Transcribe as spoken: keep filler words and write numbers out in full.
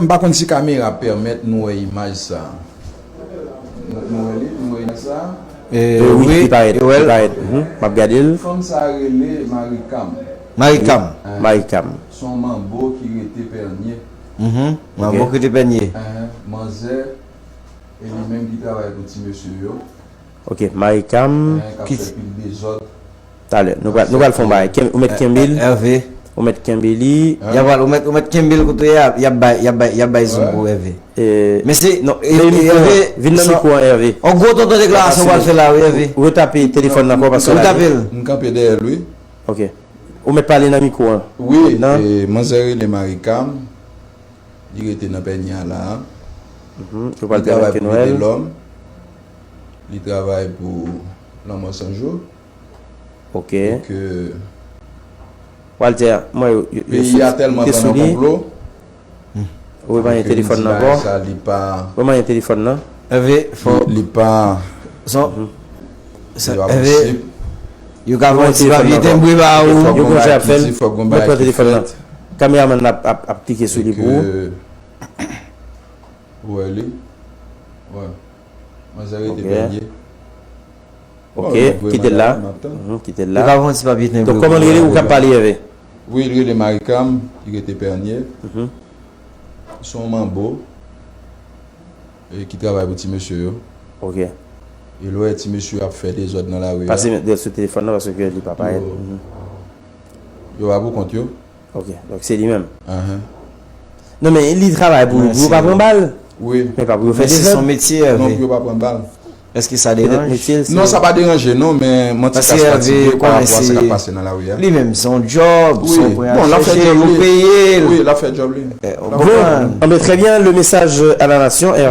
M pa konn si kamera pèmèt nou wè imaj sa. Nou, nou wè li, nou wè imaj sa. Eh, wi, li parèt, li parèt. M ap gade l. Fanm sa rele Maricam. Maricam. Maricam. Se yon manbo ki rete Pènye. Manbo ki rete Pènye. Manzè, e li menm ki travay pou ti mesye yo. Ok, Maricam. Ki ap fè pil dezòd. Talè, nou pral, nou pral fè yon bagay. Ou mèt kenbe l. Hervé. Ou mèt kenbe li. Y ap pral, ou mèt, ou mèt kenbe l kote w ye a, y ap bay, y ap bay, y ap bay zoom pou Hervé. Mesye, non, Hervé, vin nan mikwo an, Hervé. Yon gwo tonton deklarasyon w pral fè la, wi, Hervé. Retape telefòn nan ankò paske. Retape l. M kanpe dèyè l, wi. Ok. Ou mèt pale nan mikwo an. Wi, manzè rele Maricam. Li rete nan Pènye a la. Li travay pou Delòm. Li travay pou Lanmò San Jou. Ok. Walter, mwen yo, yo, yo, peyi a tèlman pran nan konplo. Ou remanyen telefòn nan ankò. Ou remanyen telefòn nan. Hervé, fò. Li pa. Hervé, yo ka fè yon ti papye tenbre ba ou. Yo konn sa y ap fè l. Mwen pran telefòn nan. Kameramann nan ap, ap, ap klike sou li pou ou. Ou wè li. Wè. Manzè rete Pènye. Ok, kite l la. Kite l la. Donk, kòman l rele ou k ap pale, Hervé? Wi, li rele Maricam, li rete Pènye. Se yon manbo ki travay pou ti mesye yo. Ok. E lè w wè ti mesye yo ap fè dezòd nan lari a. Pase dèyè sou telefòn nan paske li pa parèt. Yo pa pou kont yo. Ok, donk se li menm. Non, men li travay pou, pou yo pa pran bal. Wi. Men pa pou yo fè dezòd. Se son metye, Hervé. Non, pou yo pa pran bal. Èske sa deranje? Non, sa pa deranje, non, men m yon ti kras fatige pa rapò a sa k ap pase nan lari a. Li menm, se yon djòb, se yon pwen al chèche, yo peye l. Wi, l ap fè djòb li. Bon, anben, très bien, le message à la nation, Hervé.